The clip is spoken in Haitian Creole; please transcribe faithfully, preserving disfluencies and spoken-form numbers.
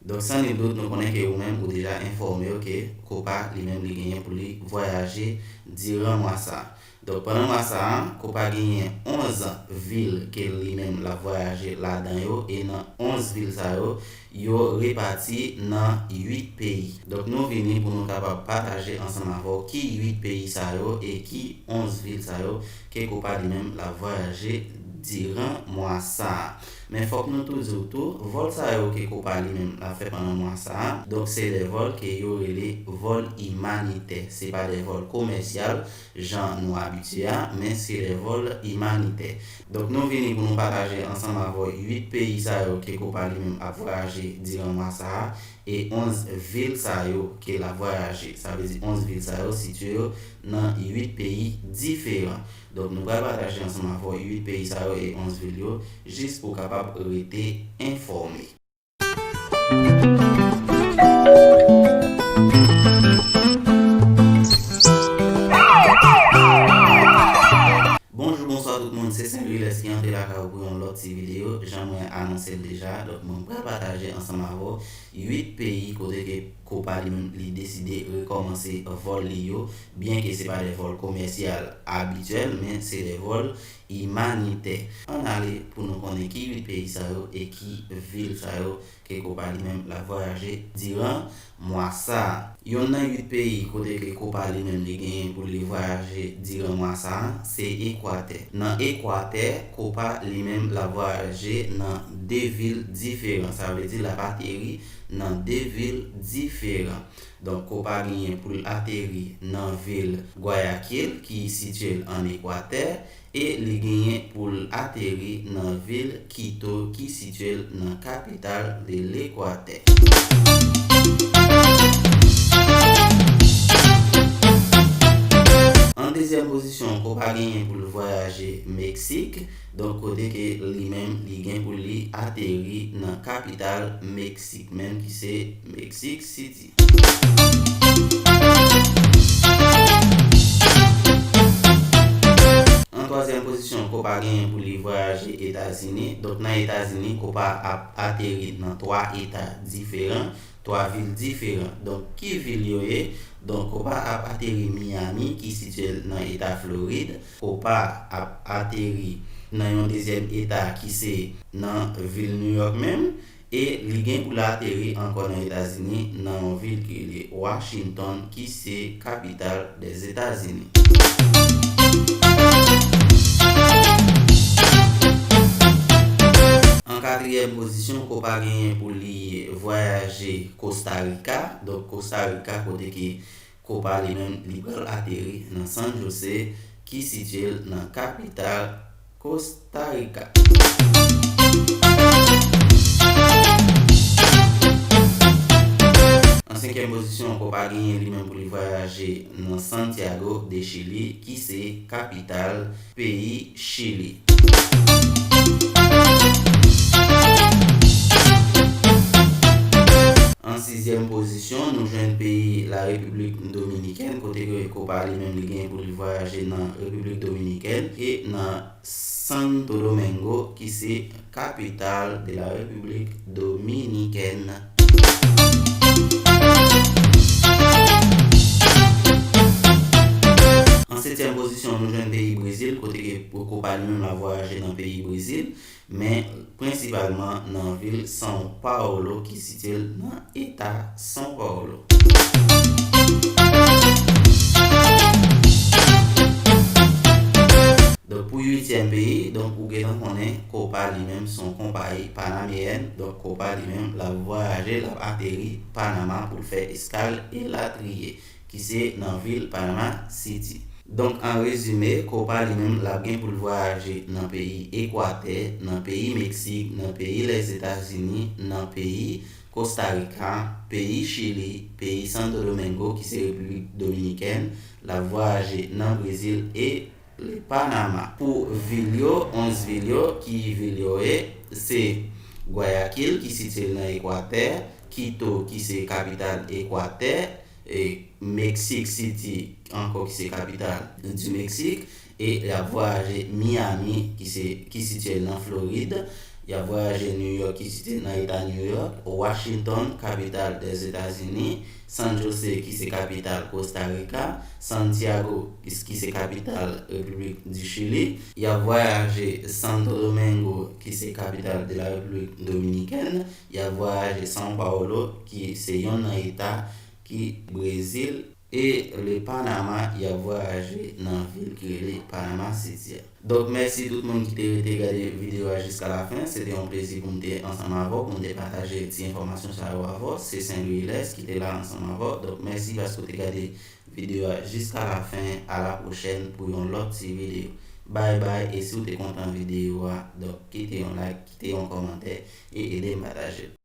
Donk, san nil dout, nou konnen ke ou menm ou deja enfòme w ke Copa li menm li genyen pou li vwayaje diran mwa sa a. Donk, pandan mwa sa a, Copa genyen onz vil ke li menm l ap vwayaje ladan yo, e nan onz vil sa yo, yo repati nan uit peyi. Donk, nou vini pou nou kapab pataje ansanm avè w ki uit peyi sa yo e ki onz vil sa yo ke Copa li menm l ap vwayaje diran mwa sa a. Men fòk nou tou di w tou, vòl sa yo ke Copa li menm l ap fè pandan mwa sa a, donk se de vòl ke yo rele vòl imanitè. Se pa de vòl komèsyal, jan nou abitye a, men se de vòl imanitè. Donk, nou vini pou nou pataje ansanm avè w uit peyi sa yo ke Copa li menm ap vwayaje diran mwa sa a, e onz vil sa yo ke l ap vwayaje. Sa vle di onz vil sa yo sitiye yo nan uit peyi diferan. Donk, nou pral pataje ansanm avè w uit peyi sa yo e onz vil yo, jis pou w kapab rete enfòme. Bonjou, bonswa tout moun, se Saint Louis ki antre lakay ou pou yon lòt ti videyo. Jan mwen anonse l deja, donk mwen pral pataje ansanm avè w uit peyi kote ke Copa li menm li deside rekòmanse vòl li yo, byenke se pa de vòl komèsyal abityèl, men se de vòl imanitè. Ann ale pou nou konnen ki uit peyi sa yo e ki vil sa yo ke Copa li menm l ap vwayaje diran mwa sa a. Yonn nan uit peyi kote ke Copa li menm li genyen pou li vwayaje diran mwa sa a, se Ekwatè. Nan Ekwatè, Copa li menm l ap vwayaje nan de vil diferan. Sa vle di l ap ateri nan de vil diferan. Donk, Copa genyen pou l ateri nan vil Guayaquil, ki sitiye l ann Ekwatè, e li genyen pou l ateri nan vil Quito, ki sitiye l nan kapital de Lekwatè. An dezyèm pozisyon, Copa genyen pou l vwayaje Meksik, donk kote ke li menm li gen pou li ateri nan kapital Meksik menm, ki se Meksik City. An twazyèm pozisyon, Copa genyen pou li vwayaje Etazini. Donk, nan Etazini, Copa ap ateri nan twa eta diferan, twa vil diferan. Donk, ki vil yo ye? Donk, Copa ap ateri Miami, ki sitiye l nan eta Florid. Copa ap ateri nan yon dezyèm eta ki se nan vil New York menm. E li gen pou l ateri ankò nan Etazini, nan yon vil ki rele Washington, ki se kapital dèzetazini. An katriyèm pozisyon, Copa genyen pou li vwayaje Costa Rica. Donk, Costa Rica, kote ke Copa li menm, li pral ateri nan San Jose, ki sitiye l nan kapital Costa Rica. An senkyèm pozisyon, Copa genyen li menm pou li vwayaje nan Santiago de Chili, ki se kapital peyi Chili. An sizyèm pozisyon, nou jwenn peyi Larepiblik Dominikèn, kote ke Copa li menm li genyen pou li vwayaje nan Repiblik Dominikèn e nan Santo Domingo, ki se kapital de la Repiblik Dominikèn. An setyèm pozisyon, nou jwenn peyi Brezil, kote ke Copa li menm l ap vwayaje nan peyi Brezil, men prensipalman nan vil São Paulo, ki sitiye l nan eta São Paulo. Donk, pou uityèm peyi, donk, ou gentan konnen Copa li menm se yon konpayi panameyèn. Donk, Copa li menm, l ap vwayaje, l ap ateri Panama pou l fè eskal elatriye, ki se nan vil Panama City. Donk, an rezime, Copa li menm, l ap gen pou l vwayaje nan peyi Ekwatè, nan peyi Meksik, nan peyi Lèzetazini, nan peyi Costa Rica, peyi Chili, peyi Santo Domingo, ki se Repiblik Dominikèn, l ap vwayaje nan Brezil e le Panama. Pou vil yo, onz vil yo, ki vil yo ye? Se Guayaquil, ki sitiye l nan Ekwatè, Quito, ki se kapital Ekwatè, e Mexico City ankò, ki se kapital di Meksik, e y ap vwayaje Miami, ki se, ki sitiye l nan Florid, Y ap vwayaje New York ki site nan eta New York, Washington, kapital Dèzetazini, San Jose ki se kapital Costa Rica, Santiago ki se kapital Repiblik di Chili. Y ap vwayaje Santo Domingo ki se kapital de la Repiblik Dominikèn. Y ap vwayaje São Paulo ki se yonn nan eta ki Brezil. E le Panama, y ap vwayaje nan vil ki rele Panama City a. Donk, mèsi tout moun ki te rete gade videyo a jiska lafen. Se te yon plezi pou m te ansanm avè w, pou m te pataje ti enfòmasyon sa yo avè w. Se Saint Louis Lès ki te la ansanm avè w. Donk, mèsi paske w te gade videyo a jiska lafen. A la pwochèn pou yon lòt ti videyo. Bay bay, e si w te kontan videyo a, donk, kite yon like, kite yon kòmantè e ede m pataje l.